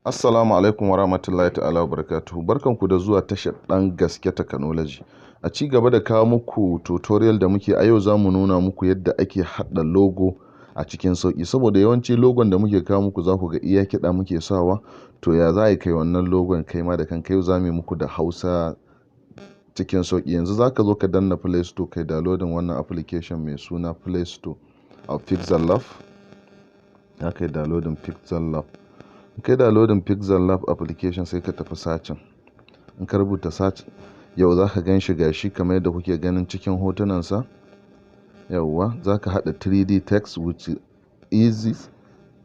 Assalamu alaikum warahmatullahi ta'ala wabarakatuhu. Barkanku da zuwa tashar Ɗan Gaske Technology. A ci gaba da kawo muku tutorial da muke a yau, za mu nuna muku yadda ake haɗa logo a cikin sauƙi. Saboda yawanci logon da muke kawo muku, za ku ga iya kiɗa muke sawa. To, ya za a yi kai wannan logon kai ma da kanka? Yau za mu yi muku da Hausa cikin sauƙi. Yanzu za ka zo ka danna Play Store, kai downloading wannan application mai suna Play Store of Pixel Lab. Za ka yi downloading Pixel Lab. In kai downloading Pixel Lab application, sai ka tafi searching. In ka rubuta search, yau za ka gan shi, gashi kamar yadda kuke ganin cikin hotunansa. Yauwa, za ka haɗa 3D text with easy,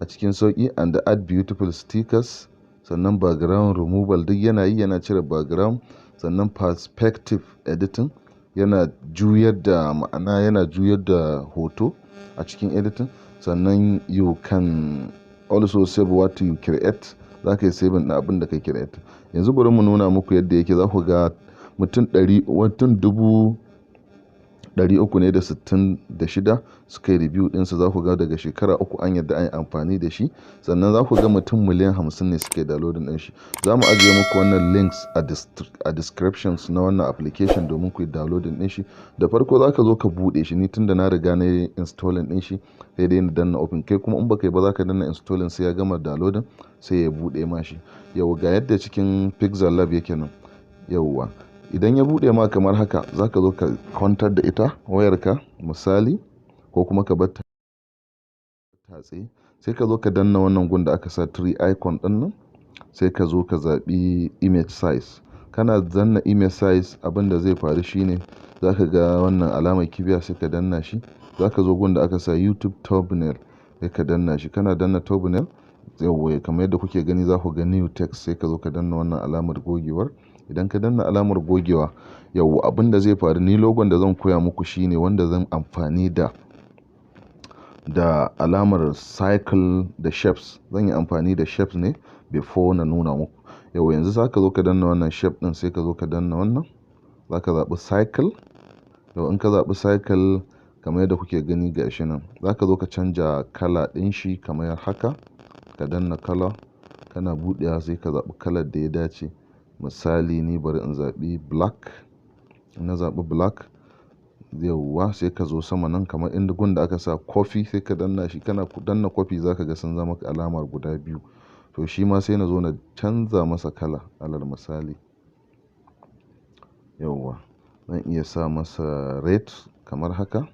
a cikin sauƙi, and add beautiful stickers. Sannan background removal duk yana yi, yana cire background. Sannan perspective editing, yana juyar da ma'ana, yana juyar da hoto a cikin editing. Sannan you can also save what you create. Za ka yi saving ɗin abin da ka create. Yanzu bari mu nuna muku yadda yake. Za ku ga mutum ɗari, mutum 366,000 suka yi review ɗinsa. Za ku ga daga shekara 3 an yadda an yi amfani da shi. Sannan za ku ga mutum miliyan 50 ne suka yi downloading ɗin shi. Za mu ajiye muku wannan links a descriptions na wannan application domin ku yi downloading ɗin shi. Da farko za ka zo ka buɗe shi. Ni tunda na riga na yi installing ɗin shi, sai dai na danna open. Kai kuma in baka yi ba, za ka danna installing, sai ya gama downloading sai ya buɗe ma shi. Yau ga yadda cikin Pixel Lab yake nan. Yauwa, idan ya buɗe ma kamar haka, za ka zo ka kwantar da ita wayarka misali, ko kuma ka bar ta tsaye. Sai ka zo ka danna wannan gun da aka sa three icon ɗin nan, sai ka zo ka zaɓi image size. Kana danna image size, abin da zai faru shine za ka ga wannan alamar kibiya, sai ka danna shi. Za ka zo gun da aka sa YouTube thumbnail, sai ka danna shi. Kana danna thumbnail, yauwa, kamar yadda kuke gani, za ku ga new text. Sai ka zo ka danna wannan alamar gogewar. Idan ka danna alamar gogewa, yauwa, abin da zai faru, ni logon da zan koya muku shine wanda zan amfani da alamar circle da shapes. Zan yi amfani da shapes ne before na nuna muku. Yauwa, yanzu za ka zo ka danna wannan shape ɗin, sai ka zo ka danna wannan. Za ka zaɓi circle. Yau in ka zaɓi circle kamar yadda kuke gani, gashi nan. Za ka zo ka canja kala ɗin shi kamar haka. Ka danna color, kana buɗewa, sai ka zaɓi kalar da ya dace. Misali, ni bari in zaɓi black. In na zaɓi black, yauwa, sai ka zo sama nan kamar inda gun da aka sa copy, sai ka danna shi. Kana danna copy, za ka ga sun zama alamar guda biyu. To, shi ma sai na zo na canza masa kala, alal misali. Yauwa, zan iya sa masa red kamar haka.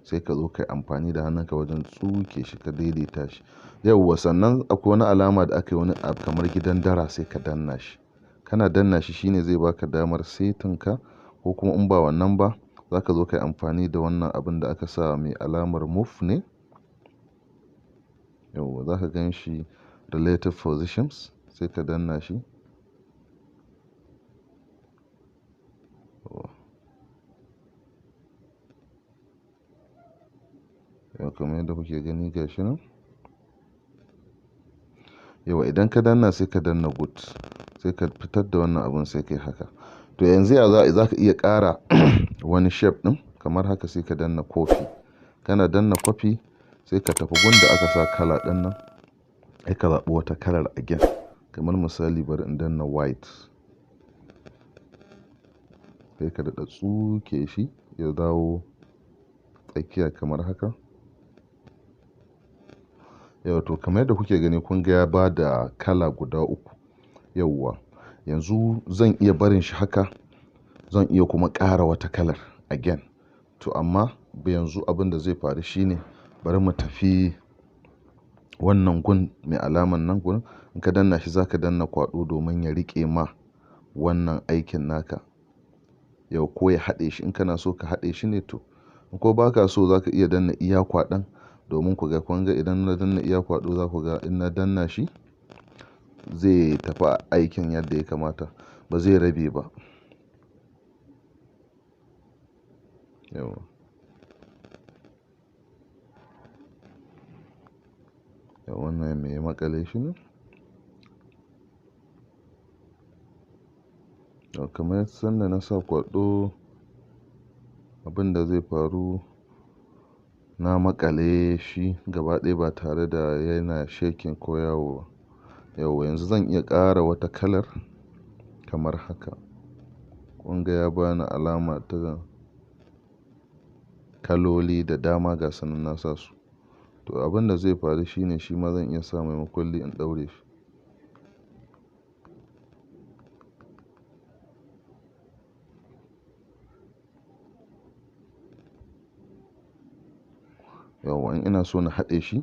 Sai ka zo ka yi amfani da hannunka wajen tsuke shi ka daidaita shi. Yauwa, sannan akwai wani alama da aka yi wani abu kamar gidan dara, sai ka danna shi. Kana danna shi, shine zai baka damar setin ka, ko kuma in ba wannan ba, za ka zo ka yi amfani da wannan abun da aka sa mai alamar move ne. Yauwa, za ka gan shi relative positions, sai ka danna shi. Yauwa. Yau kamar yadda kuke gani, gashi nan. Yauwa, idan ka danna, sai ka danna good. Sai ka fitar da wannan abun, sai ka yi haka. To, yanzu ya za ka iya ƙara wani shape ɗin kamar haka, sai ka danna copy. Kana danna copy, sai ka tafi gun da aka sa kala ɗin nan, sai ka zaɓi wata kalar again. Kamar misali, bari in danna white. Sai ka daɗa tsuke shi ya dawo tsakiya kamar haka. Yauwa, to kamar yadda kuke gani, kun ga ya ba da kala guda uku. Yauwa, yanzu zan iya barin shi haka, zan iya kuma ƙara wata kalar again. To, amma yanzu abin da zai faru shine bari mu tafi wannan gun mai alamar nan gurin. In ka danna shi, za ka danna kwaɗo domin ya riƙe ma wannan aikin naka. Yau ko ya haɗe shi, in kana so ka haɗe shi ne to. In ko ba ka so, za ka iya danna iya kwaɗon domin ku ga. Kun ga idan na danna iya kwaɗo, za ku ga in na danna shi zai tafi aikin yadda ya kamata, ba zai rabe ba. Yauwa. Yau wannan me ya maƙale shi ne? Yau kamar sanda na sa kwaɗo, abin da zai faru, na maƙale shi gaba ɗaya ba tare da yana shaking ko yawo ba. Yauwa, yanzu zan iya ƙara wata kalar kamar haka. Kun ga ya bani alama ta kaloli da dama, ga su nan na sa su. To abin da zai faru shine shi ma zan iya sa mai makulli in ɗaure shi. Yauwa, in ina so na haɗe shi,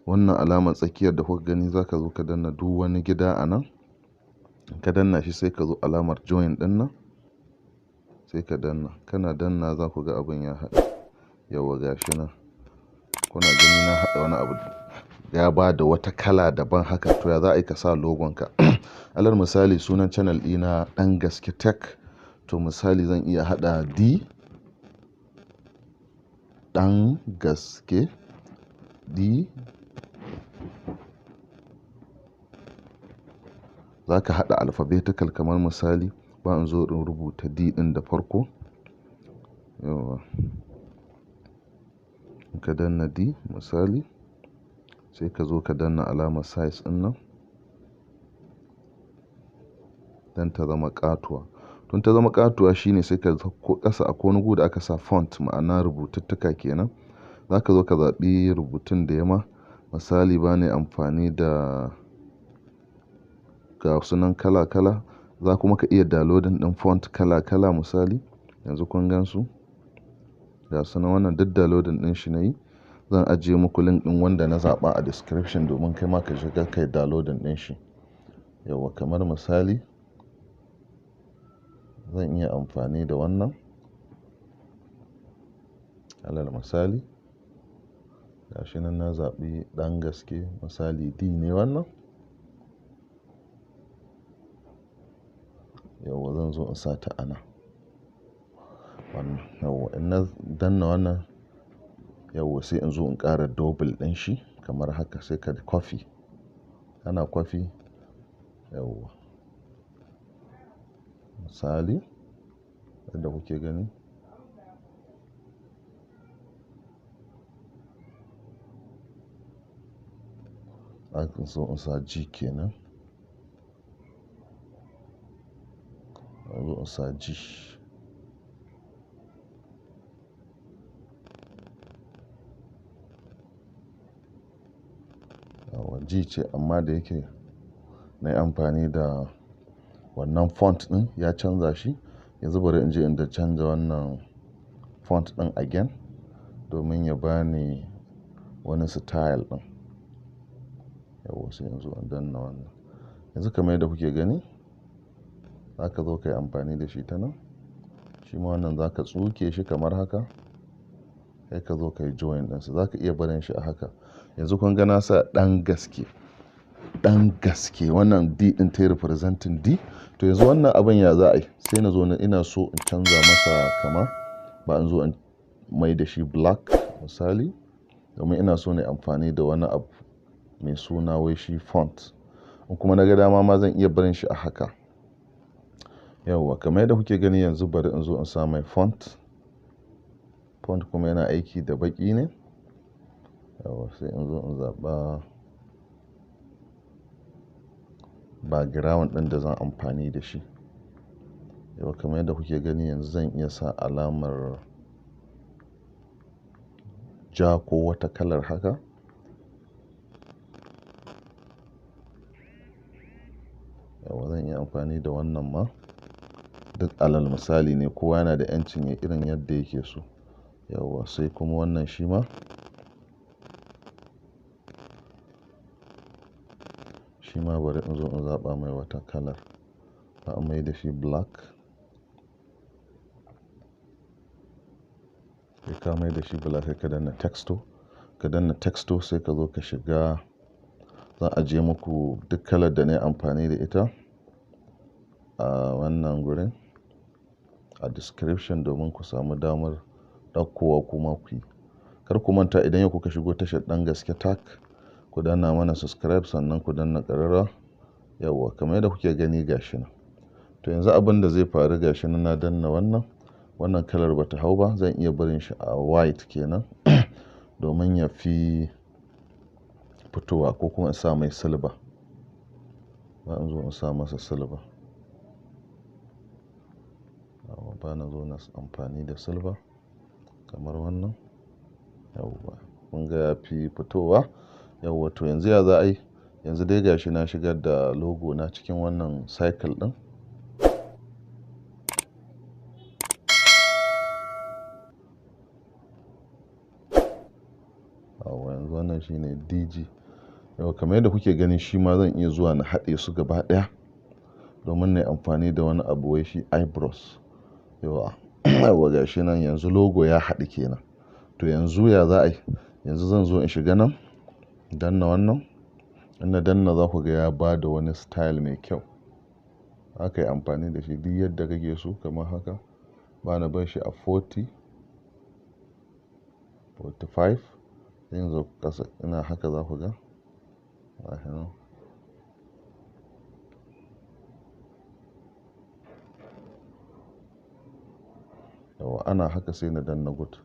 wannan alamar tsakiyar da kuka gani, za ka zo ka danna duk wani gida a nan. In ka danna shi, sai ka zo alamar join ɗin nan, sai ka danna. Kana danna, za ku ga abin ya haɗu. Yauwa, ga shi nan. Kuna gani na haɗa wani abu ya ba da wata kala daban haka. To ya za a yi ka sa logon ka? Alal misali, sunan channel ɗina Ɗan Gaske Tech. To misali, zan iya haɗa D, Ɗan Gaske, D. Za ka haɗa alphabetical, kamar misali ba in zo in rubuta D ɗin da farko. Yauwa. In ka danna D misali, sai ka zo ka danna alamar size ɗin nan don ta zama ƙatuwa. Tun ta zama ƙatuwa shine sai ka sauko ƙasa, akwai wani gu da aka sa font, ma'ana rubututtuka kenan. Za ka zo ka zaɓi rubutun da ya ma. Misali, ba ni amfani da ga sunan kala kala. Za kuma ka iya downloading ɗin font kala kala misali. Yanzu kun gan su. Ga sunan, wannan duk downloading ɗin shi nayi. Zan ajiye muku link ɗin wanda na zaɓa a description domin kai ma ka shiga kai downloading ɗin shi. Yauwa, kamar misali zan iya amfani da wannan. Alal misali, ga shi nan na zaɓi Ɗan Gaske, misali D ne wannan. Yauwa, zan zo in sa ta a nan. Wannan, yauwa, in na danna wannan, yauwa, sai in zo in ƙara double ɗin shi kamar haka, sai ka copy. Ana copy, yauwa. Misali yadda kuke gani. Zan zo in sa G kenan. Zan zo in sa G. Yauwa, G ce, amma da yake na yi amfani da wannan font ɗin ya canza shi. Yanzu bari in je in da canza wannan font ɗin again domin ya bani wani style ɗin. Yauwa, sai in zo in danna wannan. Yanzu kamar yadda kuke gani, za ka zo ka yi amfani da shi ta nan. Shi ma wannan za ka tsuke shi kamar haka. Sai ka zo ka yi join ɗinsa. Za ka iya barin shi a haka. Yanzu kun ga na sa Ɗan Gaske. Ɗan Gaske. Wannan D ɗin ta yi representing D. To yanzu wannan abin ya za a yi? Sai na zo na ina so in canza masa kama. Ba in zo in mai da shi black misali. Domin ina so na yi amfani da wani abu mai suna wai shi font. In kuma na ga dama ma, zan iya barin shi a haka. Yauwa, kamar yadda kuke gani, yanzu bari in zo in sa mai font. Font kuma yana aiki da baƙi ne. Yauwa, sai in zo in zaɓa background ɗin da zan amfani da shi. Yauwa, kamar yadda kuke gani, yanzu zan iya sa alamar ja ko wata kalar haka. Yauwa, zan iya amfani da wannan ma. Duk alal misali ne, kowa yana da 'yancin ya irin yadda yake so. Yauwa, sai kuma wannan shi ma. Shi ma bari in zo in zaɓa mai wata kalar. Ba a mai da shi black. Sai ka mai da shi black, sai ka danna texture. Ka danna texture, sai ka zo ka shiga. Zan ajiye muku duk kalar da na yi amfani da ita a wannan gurin a description domin ku samu damar ɗaukowa kuma ku yi. Kar ku manta, idan yau kuka shigo tashar Ɗan Gaske Tech, ku danna mana subscribe, sannan ku danna ƙararrawa. Yauwa, kamar yadda kuke gani, gashi nan. To yanzu abin da zai faru, gashi nan na danna wannan. Wannan kalar bata hau ba, zan iya barin shi a white kenan domin ya fi fitowa, ko kuma in sa mai silver. Bari zo in sa masa silver. Yauwa, bana zo na amfani da silver kamar wannan. Yauwa, kun ga ya fi fitowa. Yauwa, to yanzu ya za a yi? Yanzu dai gashi na shigar da logo na cikin wannan cycle ɗin. Yauwa, yanzu wannan shine DG. Yauwa, kamar yadda kuke gani shi ma zan iya zuwa na haɗe su gaba ɗaya domin na yi amfani da wani abu wai shi eyebrows. Yauwa, yauwa gashi nan yanzu logo ya haɗu kenan. To yanzu ya za a yi? Yanzu zan zo in shiga nan, danna wannan. In na danna za ku ga ya ba da wani style mai kyau. Aka yi amfani da shi duk yadda kake so kamar haka. Bana bar shi a 40, 45. Yanzu ƙasa ina haka za ku ga. Gashi nan. Yauwa, ana haka sai na danna good.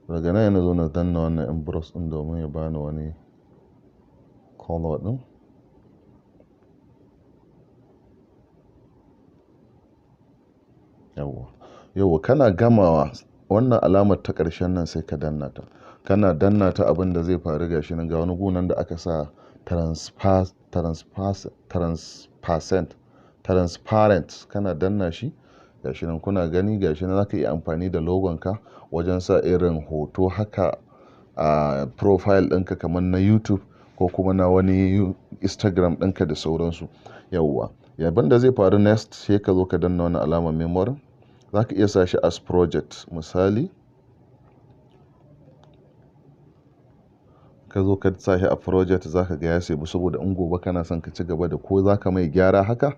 Daga nan na zo na danna wannan emboss ɗin domin ya bani wani color ɗin. Yauwa, yauwa kana gamawa wannan alamar ta ƙarshen nan sai ka danna ta. Kana danna ta abin da zai faru gashi nan ga wani gu nan da aka sa transparent. Kana danna shi gashi nan kuna gani gashi nan zaka iya amfani da logon ka wajen sa irin hoto haka a profile ɗinka kamar na YouTube ko kuma na wani Instagram ɗinka da sauransu. Yauwa, abin da zai faru next sai ka zo ka danna wannan alamar memory. Zaka iya sa shi as project. Misali, ka zo ka sa shi a project za ka ga ya save saboda in gobe kana son ka ci gaba da ko za ka mai gyara haka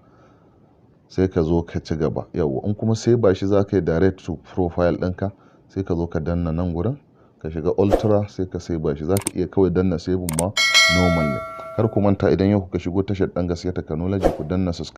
sai ka zo ka ci gaba. Yauwa, in kuma sai ba shi za ka yi direct to profile ɗinka sai ka zo ka danna nan gurin ka shiga ultra sai ka save shi. Za ka iya kawai danna save ma normal ne. Kar ku manta idan yau kuka shigo tashar Ɗan Gaske Technology ku danna subscribe.